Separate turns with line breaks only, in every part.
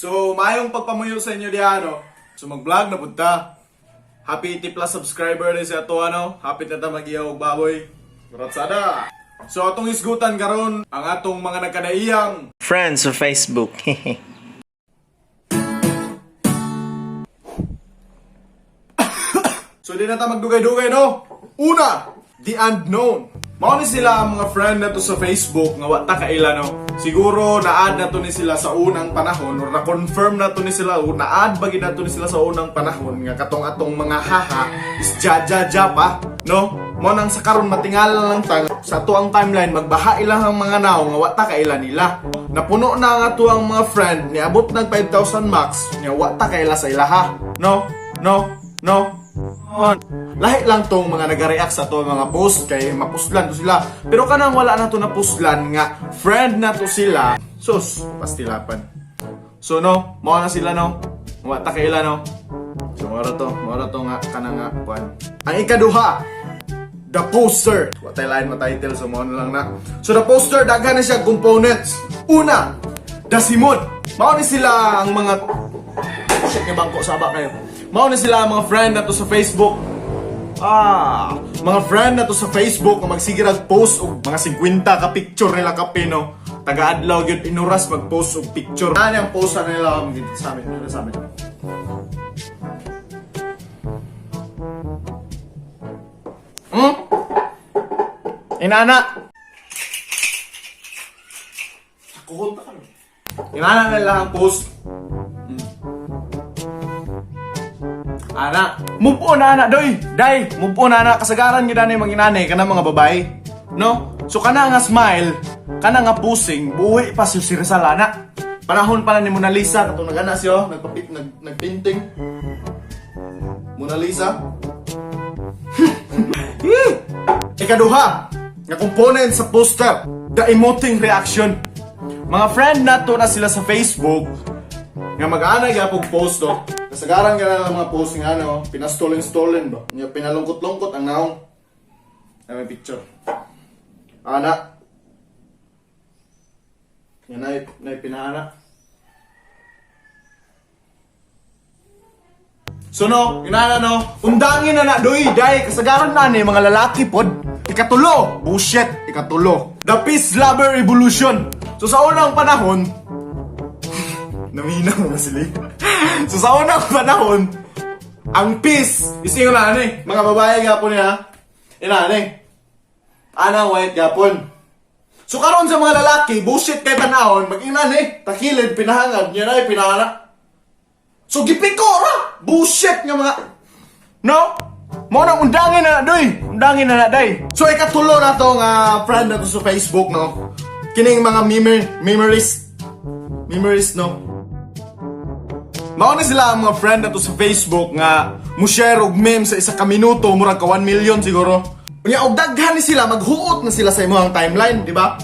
So, maayong pagpamuyo sa inyo diha, no? So, mag-vlog na pud ta. Happy 80 plus subscriber din sa ato, ano? Happy na ta mag-ihaw og baboy. Ratsada! So, atong isgutan karon ang atong mga nagkadaiyang
Friends sa Facebook.
So di na ta magdugay-dugay, no? Una, the unknown. Mao ni sila ang mga friend na to sa Facebook nga wa ta kaila, no. Siguro na-add na to ni sila sa unang panahon or na-confirm na to ni sila or na-add ba gid na to ni sila sa unang panahon nga katong atong mga haha is ja ja ja pa, no? Mao nang sa karon matingala lang ta sa ato ang timeline, magbaha ilang ang mga naong nga wa ta kaila nila. Napuno na ang ato ang mga friend, niabot nag 5,000 max, nya wa ta kaila sa ilaha, no? No? No? On. Lahi lang tong mga nagareact sa to mga post kay mapuslan to sila. Pero kanang wala na to napuslan nga friend na to sila. Sus, pastilapan. So no, mao na sila, no. Wa ta kaila, no. So mao ra to nga kanang nga kuan. Ang ikaduha, the poster. Wa tay lain ma-title, so mao na lang na. So the poster, daghan na siya components. Una, the simod. Mao ni sila ang mga, shit nga bangko saba kayo. Mao ni sila ang mga friend na to sa Facebook. Ah, mga friend na to sa Facebook nga magsigirag post og mga 50 ka picture nila kape, no. Taga-adlaw gyud inuras mag-post og picture. Ano ang post na nila dito sa amin, dito sa amin. Inana. Kukunta ka, no? Inana nila ang post. Ana, move on na ana doy. Day, move on na ana, kasagaran gyud ani mga inanay kana mga babae. No? So kana nga smile, kana nga pusing, buhi pa si Rizal ana. Panahon pa na ni Mona Lisa katong nagana siya, oh, nagpapit nagpainting. Mona Lisa. Ikaduha, nga component sa poster, the emoting reaction. Mga friend nato na sila sa Facebook, nga mag-ana gyapon post do. Kasagaran ka na lang mga post nga ano, pinastolen-stolen ba? Nga pinalungkot-lungkot ang naong. Ay, may picture. Ana. Nga na pinaana. So no, inana no, undangin na na doy, dahil kasagaran na ni mga lalaki pod. Ikatulo, bullshit, ikatulo. The Peace Lover Evolution. So sa unang panahon, naminaw na sila. So sa unang panahon, ang peace is yung ano eh, mga babae gapon niya. Ina eh. Ana white gapon. So karon sa mga lalaki, bullshit kay tanahon, mag-ina eh, takilid, pinahangad, niya na eh, pinahana. So gipiko ra! Bullshit nga mga. No? Mao nang undangin na na doy. Undangin na na day. So ikatulo na to nga friend na to sa Facebook, no. Kining mga meme memories memories, no. Mao na sila ang mga friend na to sa Facebook nga mo share og meme sa isa ka minuto murag ka 1 million siguro. Unya og daghan ni sila, maghuot na sila sa imong timeline, di ba?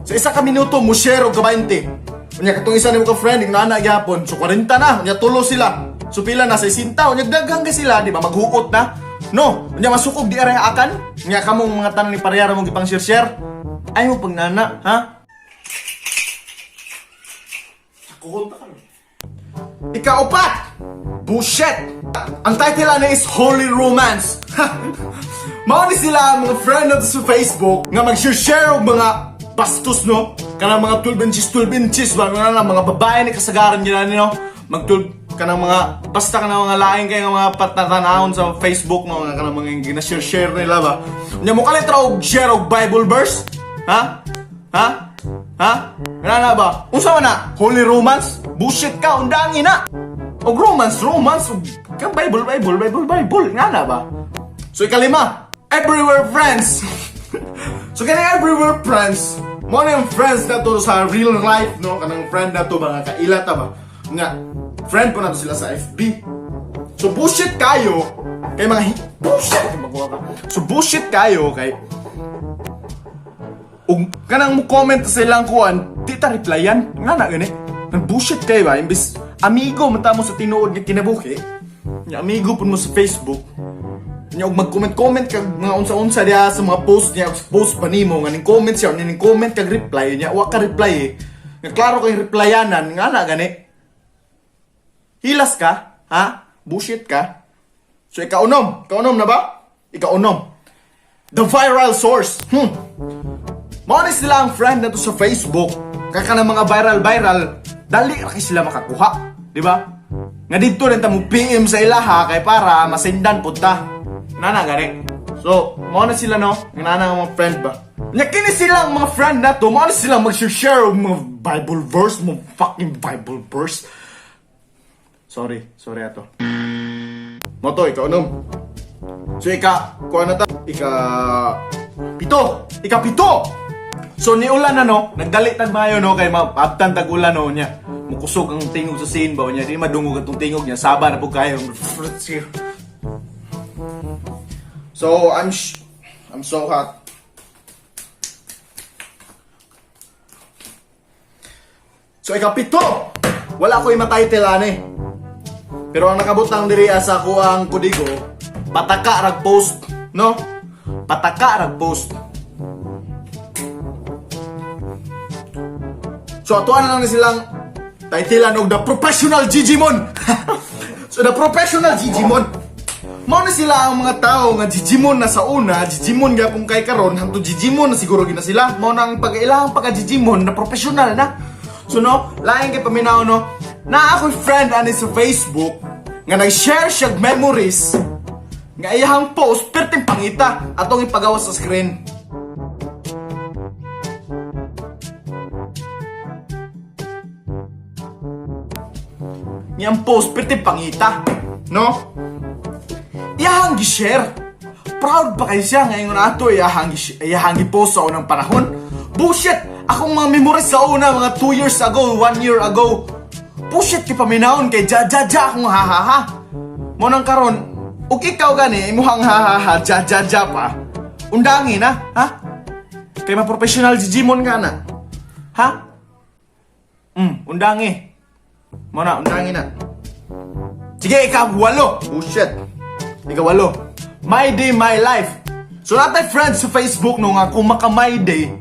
Sa isa ka minuto mo share og ka 20. Unya katong isa nimo ka friend ingana gyapon, so 40 na, unya tulo sila. So pila na sa 60, unya daghan ka sila, di ba? Maghuot na. No, unya masukog di aray akan. Unya kamong mga tanan ni parehara mong gipang share-share. Ay mo pagnana, ha? Kukunta ka, no? Ikaupat! Bullshit! Ang title ana is Holy Romance. Mao ni sila ang mga friend nato sa Facebook nga mag-share og mga bastos, no? Kanang mga 12 inches, 12 inches ba? Nga na, mga babae ni kasagaran nila no? Mag 12 kanang mga basta kanang mga lain kay nga mga patatanahon sa Facebook, no, nga kanang mga gina-share-share nila ba. Nya mo kalit ra og share og Bible verse? Ha? Ha? Ha? Nga na ba? Unsa man na? Holy romance? Bullshit ka, undangin na. Og romance, romance, og ka Bible, Bible, Bible, Bible, nga na ba? So ikalima, everywhere friends. So kanang everywhere friends, mo na yung friends na to sa real life, no? Kanang friend na to, mga kaila ta ba? Nga, friend po na to sila sa FB. So bullshit kayo, kay mga bullshit, makuha ka. So bullshit kayo, kay ug kanang mo comment sa ilang kuan, di ta replyan. Nga na gani. Nang bullshit kayo ba? Imbis amigo man ta mo sa tinuod nga kinabuhi. Nya amigo pud mo sa Facebook. Nya og mag-comment-comment kag mga unsa-unsa diha sa mga post niya, og post pa nimo nga ning comment siya, ning comment kag reply niya, wa ka reply eh. Nga klaro kay replyanan, nga na gani. Hilas ka? Ha? Bullshit ka? So ika-unom. Ika-unom na ba? Ika-unom. The viral source. Mao ni sila ang friend nato sa Facebook. Kaka ng mga viral-viral, dali ra kay sila makakuha. Di ba? Nga dito rin ta mo PM sa ilaha kay para masendan pud ta. Nana gani. So, mao na sila, no? Nga nana nga mga friend ba? Nya kini sila ang mga friend nato, mao na sila mag-share og mga Bible verse, mga fucking Bible verse. Sorry, sorry ato. Mao to, ika-unom. So ika, kuha na ta, ika-pito, ika-pito! So niulan na, no, nagdali tag mayo, no, kay maabtan tag ulan, no, niya. Mukusog ang tingog sa scene ba niya, di madungog atong tingog niya, saba na pud kayo. So I'm so hot. So ika-pito! Wala ko ma-title ani. Pero ang nakabutang diri sa ako ang kodigo, pataka rag post, no? Pataka rag post. So atuan na lang ni silang titlean og The Professional Gigimon. So The Professional Gigimon. Mao na sila ang mga tao nga Gigimon na sa una, Gigimon gyapon kay karon, hangtod Gigimon na siguro gina sila. Mao na ang pagkailahang pagka Gigimon na professional na. So no, lain kay paminaw, no. Na ako'y friend ani sa Facebook nga nag-share siya memories nga iyahang post perting pangita, atong ipagawas sa screen. Ngiyang post perting pangita, no? Iyahang gi-share. Proud pa kay siya ngayon ato iyahang gi-post sa unang panahon. Bullshit! Akong mga memories sa una, mga 2 years ago, 1 year ago. Bullshit kay paminawon kay ja ja ja akong ha ha ha. Mo nang karon, ug ikaw gani imuhang ha ha ha ja ja ja pa. Undangi na, ha? Kay ma-professional Gigimon ka na. Ha? Undangi. Mo na, undangi na. Sige, ika-walo. Bullshit. Ika-walo. My day, my life. So natay friends sa Facebook, no, nga kung maka my day,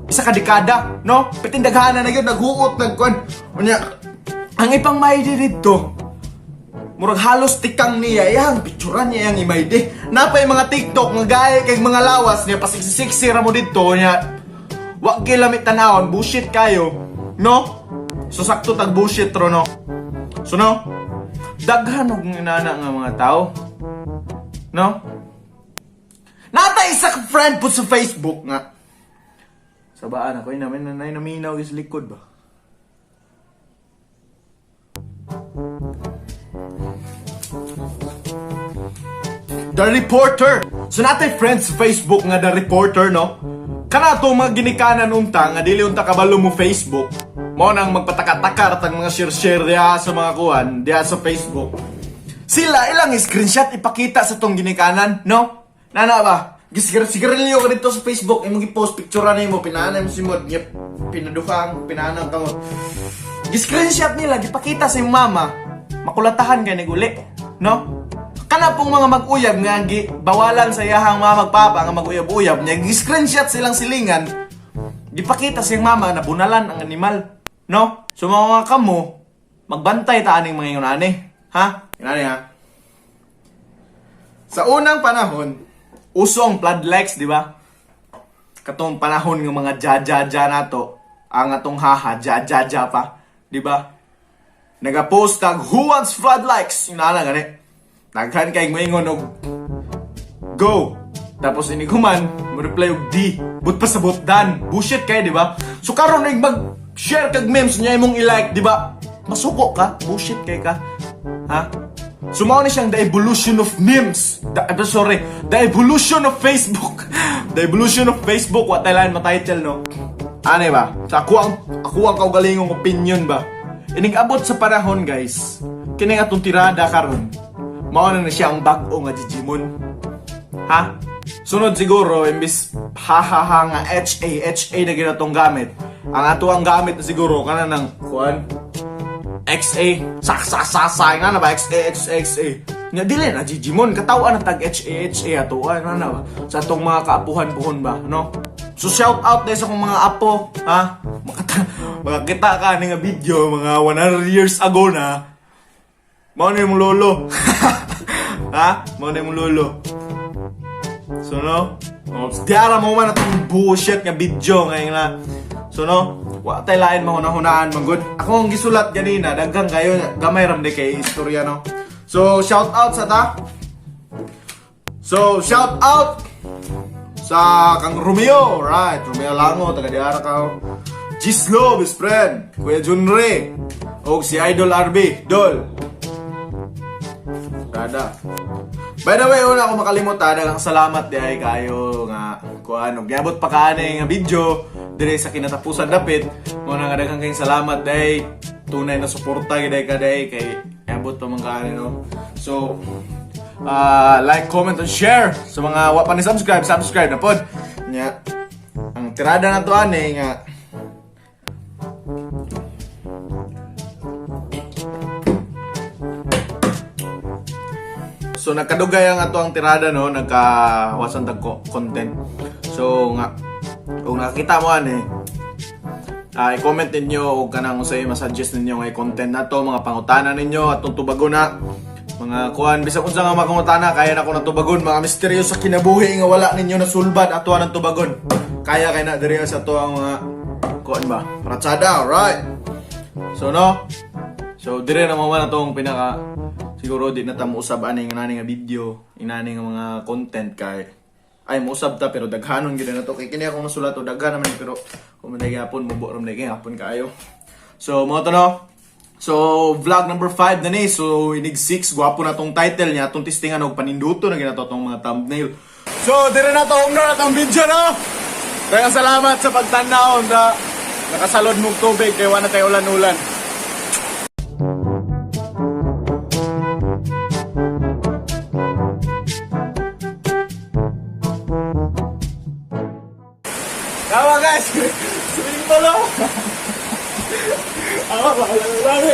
isa ka dekada, no? Pitindaghanan na yun, naghuot, nagkuan. Unya, ang ipang my day dito, murag halos tikang niya, iyang picturan niya yang i-my day. Napay mga TikTok nga gaya kay mga lawas niya, pasiksi-siksi ra mo dito, niya, wa kay lamit tanawon, bullshit kayo, no? So sakto tag bullshit ro, no? So no, daghan og inana nga mga tao, no? Nata isa ka friend po sa Facebook nga. Sabaan ako, namin nanay naminaw is likod ba? The Reporter. So natay friends sa Facebook nga The Reporter, no? Kana to mga ginikanan unta nga dili unta kabalo mo Facebook. Mao nang magpataka-taka ratang mga share-share diha sa mga kuan diha sa Facebook. Sila ilang screenshot ipakita sa tong ginikanan, no? Nana ba? Gisigarilyo ka dito sa Facebook, imong gi-post picture na nimo, pinaanay mo si mod, yep, pinaduhang, pinaanang kamot. Gi-screenshot nila, gipakita sa imong mama, makulatahan kay niguli, no? Kana pong mga mag-uyab nga gi bawalan sa iyahang mga magpapa nga mag-uyab-uyab niya, gi-screenshot silang silingan, gipakita sa iyang mama na bunalan ang animal, no? So mga kamo, magbantay ta aning mga ingon ani, ha? Inani ha. Sa unang panahon, uso ang flood likes, di ba? Katong panahon ng mga ja-ja-ja nato, ang atong haha, ja-ja-ja pa, di ba? Nagapost tag "Who wants flood likes?" Inana gani. Daghan kay moingon og go. Tapos iniguman, mo reply og D. But pa sa bot dan. Bullshit kay, di ba? So karon nig mag-share kag memes niya imong i-like, di ba? Masuko ka, bullshit kay ka. Ha? So mao ni siyang the evolution of memes. Sorry, the evolution of Facebook. The evolution of Facebook, what lain ma-title, no? Ano ba? Sa ako ang kaugalingong opinion ba? Inig abot sa panahon, guys. Kini atong tirada karon. Mao na na siya ang bag-o nga Gigimon. Ha? Sunod siguro, imbis ha ha ha nga H A H A na ginatong gamit. Ang ato ang gamit na siguro kana ng kuan X A sa sa sa sa nga na ba X A X X A. Nga dili na Gigimon, katawan na tag H A H A ato ano na ba sa atong mga kaapuhan puhon ba, no? So shout out dahil sa akong mga apo, ha? Makita ka ni nga video mga 100 years ago na. Mao na imong lolo. Ha? Mao na imong lolo. So no? Oh, diara mo man atong bullshit nga video ngayon na. So no, wa tay lain mahuna-hunaan man gud. Ako ang gisulat ganina, daghan kayo, gamay ram di kay istorya, no. So shout out sa ta. So shout out sa kang Romeo, right? Romeo Lango, taga diara ka. Gislo, best friend. Kuya Junre. Og si Idol RB, Dol. Rada. By the way, una ako makalimot ha, daghang salamat di ay kayo nga kuan og giabot pa kaani nga video dire sa kinatapusan dapit. Mo na nga daghang kayong salamat dai, tunay na suporta gid ka dai kay abot pa man kaani, no. So, like, comment and share sa mga wa pa ni subscribe, subscribe na pod. Nya ang tirada na to ani nga. So nagkadugay ang ato ang tirada, no, nagkawasan tag content. So nga kung nakita mo ani, i-comment ninyo og kanang unsay ma-suggest ninyo nga content nato, mga pangutana ninyo atong tubagon na mga kuan, bisag unsa nga mga pangutana kaya na ko natubagon, mga misteryo sa kinabuhi nga wala ninyo nasulbad, ato ang tubagon. Kaya kay na diri sa ato ang mga kuan ba? Pratsada, alright. So no, so dire na mo man atong pinaka siguro di na ta mousab ani nga nani nga video, inani nga mga content kay ay mousab ta pero daghanon gyud na to kay kini akong nasulat o daghan naman pero kung man gyapon mubo ra man gyapon kaayo. So mo to, no. So vlog number 5 na ni. So inig 6, gwapo na tong title niya, atong testingan og paninduto na ginato tong mga thumbnail. So dire na to na tong video, no. Kaya salamat sa pagtanaw na nakasalod mong tubig kay wala na tayo ulan-ulan. Tama guys! Swimming pala! Ako, wala na.